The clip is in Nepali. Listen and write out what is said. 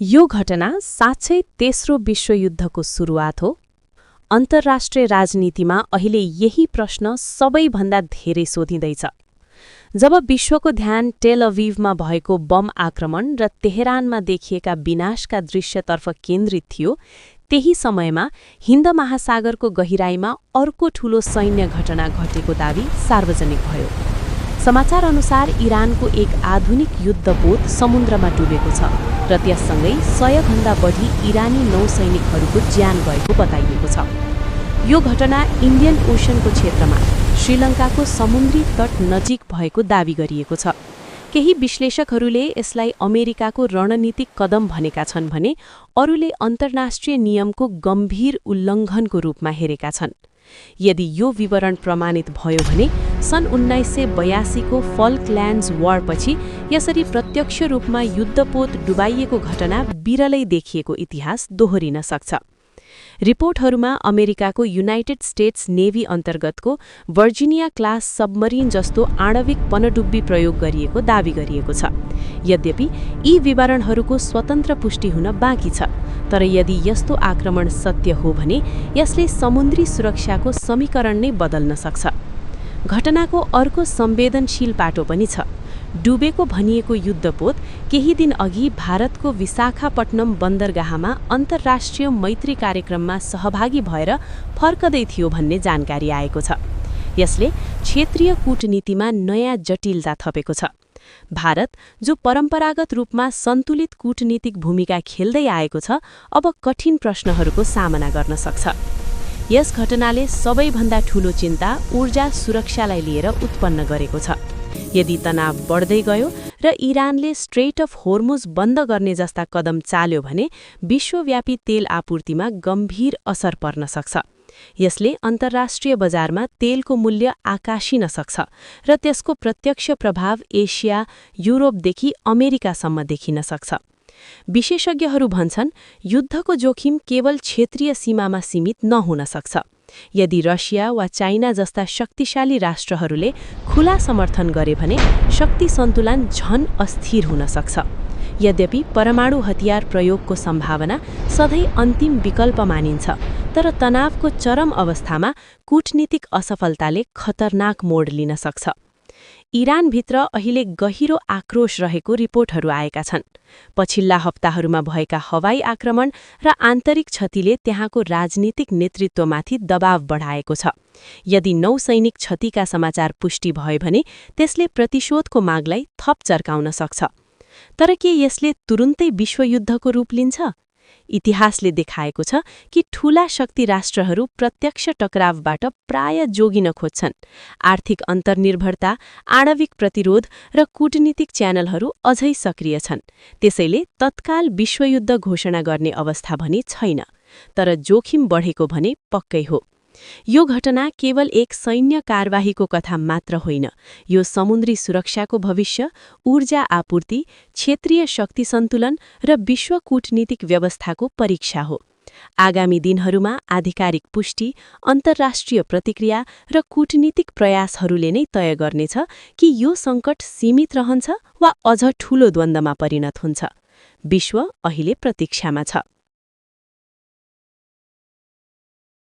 यो घटना साँच्चै तेस्रो विश्वयुद्धको सुरुवात हो। अन्तर्राष्ट्रिय राजनीतिमा अहिले यही प्रश्न सबैभन्दा धेरै सोधिँदैछ। जब विश्वको ध्यान टेल अभिवमा भएको बम आक्रमण र तेहरानमा देखिएका विनाशका दृश्यतर्फ केन्द्रित थियो, त्यही समयमा हिन्द महासागरको गहिराईमा अर्को ठूलो सैन्य घटना घटेको दावी सार्वजनिक भयो। समाचार अनुसार इरानको एक आधुनिक युद्धपोत समुद्रमा डुबेको छ र त्यससँगै 100 भन्दा बढी इरानी नौसैनिकहरूको ज्यान गएको बताइएको छ। यो घटना इन्डियन ओशनको क्षेत्रमा श्रीलङ्काको समुद्री तट नजिक भएको दावी गरिएको छ। केही विश्लेषकहरूले यसलाई अमेरिकाको रणनीतिक कदम भनेका छन् भने अरूले अन्तर्राष्ट्रिय नियमको गम्भीर उल्लङ्घनको रूपमा हेरेका छन्। यदि यो विवरण प्रमाणित भयो भने सन् 1982 को फल्कल्यान्ड्स वारपछि यसरी प्रत्यक्ष रूपमा युद्धपोत डुबाइएको घटना बिरलै देखिएको इतिहास दोहोरिन सक्छ। रिपोर्टहरूमा अमेरिकाको युनाइटेड स्टेट्स नेभी अन्तर्गतको वर्जिनिया क्लास सबमरिन जस्तो आणविक पनडुब्बी प्रयोग गरिएको दावी गरिएको छ। यद्यपि यी विवरणहरूको स्वतन्त्र पुष्टि हुन बाँकी छ, तर यदि यस्तो आक्रमण सत्य हो भने यसले समुद्री सुरक्षाको समीकरण नै बदल्न सक्छ। घटनाको अर्को संवेदनशील पाटो पनि छ। डुबेको भनिएको युद्धपोत केही दिन अघि भारतको विशाखापट्टनम बन्दरगाहमा अन्तर्राष्ट्रिय मैत्री कार्यक्रममा सहभागी भएर फर्कदै थियो भन्ने जानकारी आएको छ। यसले क्षेत्रीय कूटनीतिमा नयाँ जटिलता थपेको छ। भारत, जो परम्परागत रूपमा सन्तुलित कूटनीतिक भूमिका खेल्दै आएको छ, अब कठिन प्रश्नहरूको सामना गर्न सक्छ। यस घटनाले सबैभन्दा ठूलो चिन्ता ऊर्जा सुरक्षालाई लिएर उत्पन्न गरेको छ। यदि तनाव बढ्दै गयो र इरानले स्ट्रेट अफ होर्मुज बन्द गर्ने जस्ता कदम चाल्यो भने विश्वव्यापी तेल आपूर्तिमा गम्भीर असर पर्न सक्छ। यसले अन्तर्राष्ट्रिय बजारमा तेलको मूल्य आकाशिन सक्छ र त्यसको प्रत्यक्ष प्रभाव एसिया, युरोपदेखि अमेरिकासम्म देखिन सक्छ। विशेषज्ञहरू भन्छन् युद्धको जोखिम केवल क्षेत्रीय सीमामा सीमित नहुन सक्छ। यदि रसिया वा चाइना जस्ता शक्तिशाली राष्ट्रहरूले खुला समर्थन गरे भने शक्ति सन्तुलन झन अस्थिर हुन सक्छ। यद्यपि परमाणु हतियार प्रयोगको सम्भावना सधैँ अन्तिम विकल्प मानिन्छ, तर तनावको चरम अवस्थामा कूटनीतिक असफलताले खतरनाक मोड लिन सक्छ। इरानभित्र अहिले गहिरो आक्रोश रहेको रिपोर्टहरू आएका छन्। पछिल्ला हप्ताहरूमा भएका हवाई आक्रमण र आन्तरिक क्षतिले त्यहाँको राजनीतिक नेतृत्वमाथि दबाव बढाएको छ। यदि नौसैनिक क्षतिका समाचार पुष्टि भयो भने त्यसले प्रतिशोधको मागलाई थप चर्काउन सक्छ। तर के यसले तुरुन्तै विश्वयुद्धको रूप लिन्छ? इतिहासले देखाएको छ कि ठूला शक्ति राष्ट्रहरू प्रत्यक्ष टकरावबाट प्राय जोगिन खोज्छन्। आर्थिक अन्तर्निर्भरता, आणविक प्रतिरोध र कूटनीतिक च्यानलहरू अझै सक्रिय छन्। त्यसैले तत्काल विश्वयुद्ध घोषणा गर्ने अवस्था भने छैन, तर जोखिम बढेको भने पक्कै हो। यो घटना केवल एक सैन्य कारबाहीको कथा मात्र होइन, यो समुद्री सुरक्षाको भविष्य, ऊर्जा आपूर्ति, क्षेत्रीय शक्ति सन्तुलन र विश्व कूटनीतिक व्यवस्थाको परीक्षा हो। आगामी दिनहरूमा आधिकारिक पुष्टि, अन्तर्राष्ट्रिय प्रतिक्रिया र कूटनीतिक प्रयासहरूले नै तय गर्नेछ कि यो सङ्कट सीमित रहन्छ वा अझ ठूलो द्वन्द्वमा परिणत हुन्छ। विश्व अहिले प्रतीक्षामा छ।